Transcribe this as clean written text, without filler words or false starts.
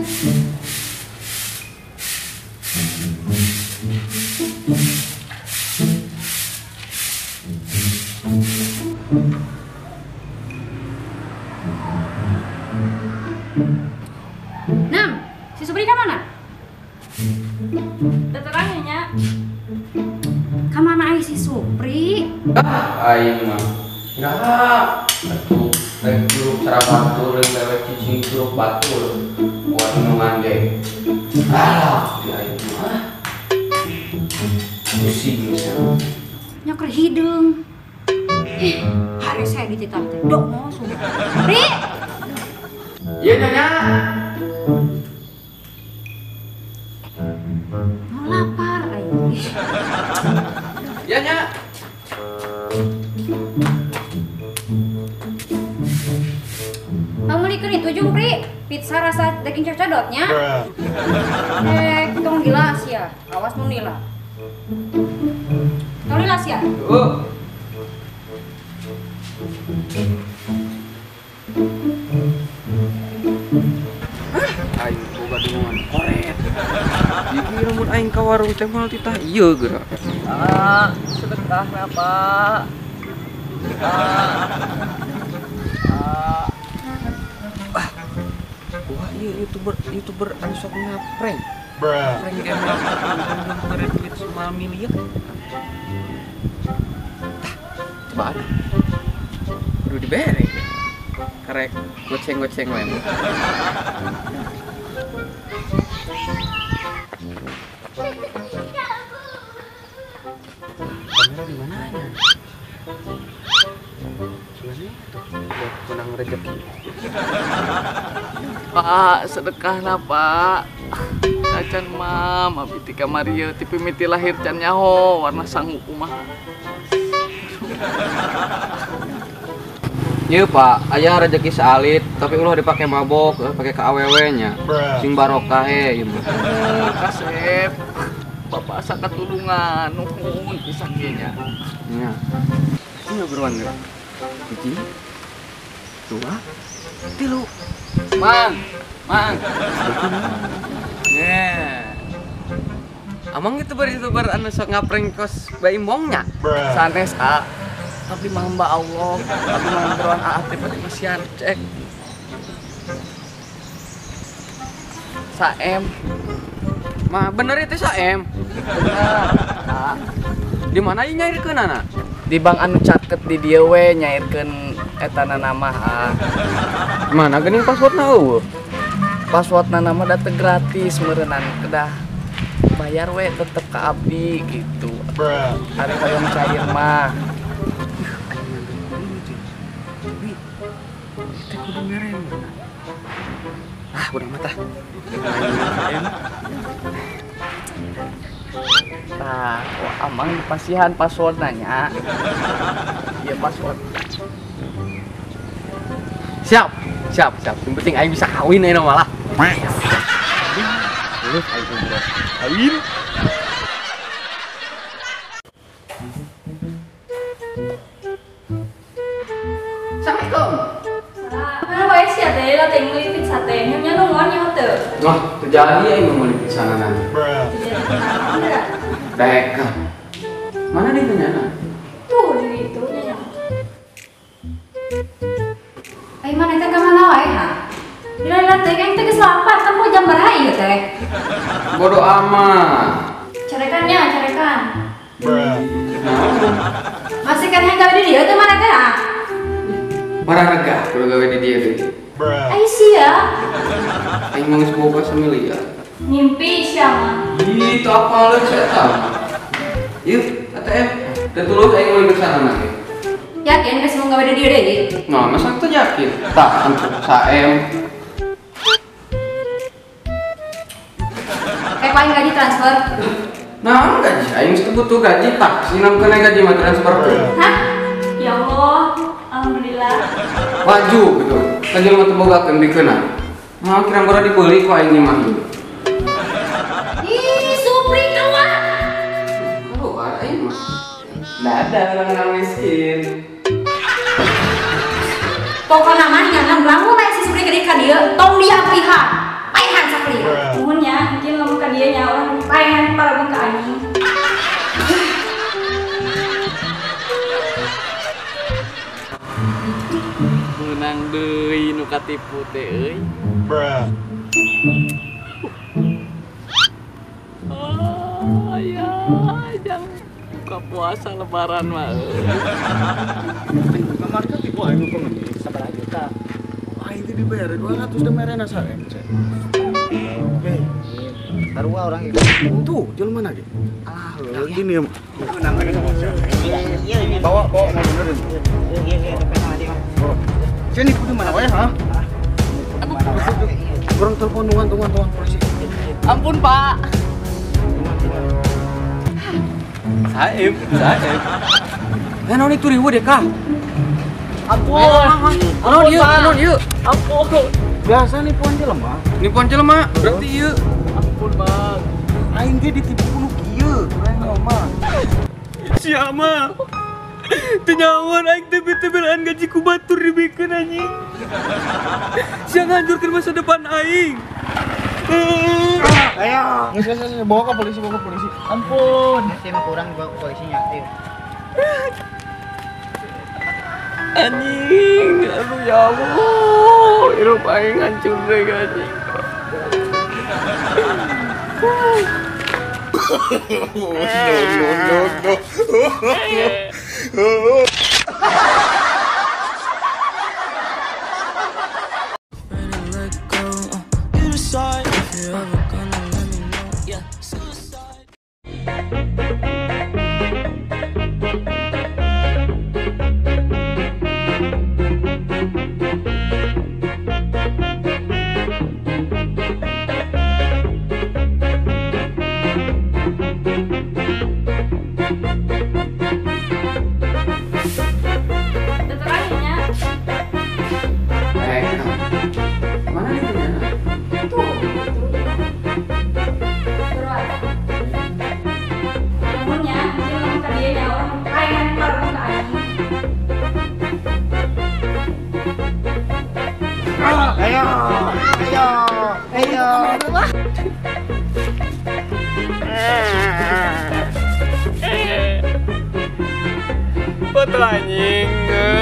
Nam, si Supri ka mana? Terang ya nya. Ka mana ai si Supri? Ah, aing mah. Enggak. Atuh, rek curug sarabatur, rek lewat cicing curug batur. Buat minuman ge. Ah, di aing mah. Pusing sia. Nyoker hideung. Ih, hari saya dititah teh. Dok mau Supri. Pri. Iya nyonya. Mau lapar aing. Iya nya. Pangmeulikeun itu jeung Pri, pizza rasa daging cocodotnya. Eh, tong gila sia. Awas mun lila. Tong lila sia. Heeh. Aing boga dungan koret. Dikira mun aing ka warung teh moal titah ieu geura. Ah, sedekahna, Pak. Ah. Wah, ieu YouTuber anu sok ngaprank. Prank ge mah mere duit semal miliar. Tah, coba ada. Kudu dibere. Karek goceng-goceng we. Kamera di mananya? Gimana tuh? Buat menang rezeki. Pak, sedekahna Pak. Acan mam, abi ti kamari ieu ti mimiti lahir can nyaho warna sangu kumaha. Ieu Pak, aya rezeki saalit tapi ulah dipake mabok, pake ka awewe nya. Sing barokah he ieu mah. Kasep. Bapak asa katulungan, nuhun pisan ge nya. Nya. Ieu buruan geura. 1, 2, 3. Mang, mang. Nya. Amang itu YouTuber anu sok ngaprank kos Baim Wong nya. Sanes a. Abdi mah hamba Allah, abdi mah beruan aa teh pati masihan cek. Saem. Mah bener itu saem. Bener. A. Di mana ieu nyairkeunana? Di bank anu caket di dieu we nyairkeun etana mah a. Mana geuning passwordna eueuh? Passwordna mah da teu gratis meureunnan kedah bayar we tetep ka abdi gitu. Ari hoyong cair mah. Teh kudu mere. Ah, udah mata. Tah, wah, amang dipasihan passwordna nya. Ieu password. Siap, siap, siap. Yang penting aing bisa kawin ayeuna malah. Terus aing kudu kawin. Assalamualaikum. Mana wae sia teh lah teh meuli pizza teh. Nya nungguan nya teu. Wah, terjadi aing mau meuli pizza nana. Dek. Mana dia nyana? Tuh di itu nya. Ai mana teh ka mana wae ha? Lila teh aing teh geus lapar, tempo jam baraha ieu teh? Bodoh amat. Carekan nya, carekan. Masih kan yang gawe di dieu teh mana teh ha? Barang regah kudu gawe di dieu teh. Ai sia. Aing mah geus boga samiliar. Mimpi sia mah. Ih, teu apaleun sia eta. Ieu ATM. Teu tulus aing meuli ke sana nanti. Yakin geus mau gawe di dieu deui? Nah, masa teu yakin? Tah, antuk saem. Kayak paling gaji transfer. Nah, gaji aing geus butuh gaji tah, sinamkeun gaji mah transfer. Hah? Ya Allah, alhamdulillah. Maju gitu. Ka jelema teu bogakeun bikeunna. Nah, kira ngora dibeli ku aing mah. Ih, Supri keluar. Keluar aing mah. Dadah orang-orang miskin. Pokokna mah nyangan lamun aya si Supri ka dieu, tong diampihan. Paehan sakali. Katipu teh euy. Bruh. Oh ya, jangan buka puasa lebaran mah. Kamar kan tipu aing pengemis sabaraha juta. Aing teh dibayar 200 da merena sae. Eh, sarua urang ge. Tuh, jelema mana ge? Alah, leuh gini ya. Iya, bawa mau benerin. Iya, Sini kudu mana wae, ha? Kurang telepon tungguan polisi. Ampun, Pak. Saib. Naon itu riweuh deh, Kak? Ampun. Naon ieu? Ampun. Biasa nipuan jelema. Nipuan jelema, berarti ieu. Ampun, Bang. Aing ge ditipu nu kieu, kurang mah. Sia mah. Teu nyawan aing teh betebelaan gaji ku batur dibikeun anjing. Sia ngancurkeun masa depan aing. Ayo, geus bawa ke polisi, Ampun. Sih mah kurang bawa ke polisinya. Ayo. Anjing, aduh ya Allah, hirup aing hancur deh anjing. No no no no. Foto anjing.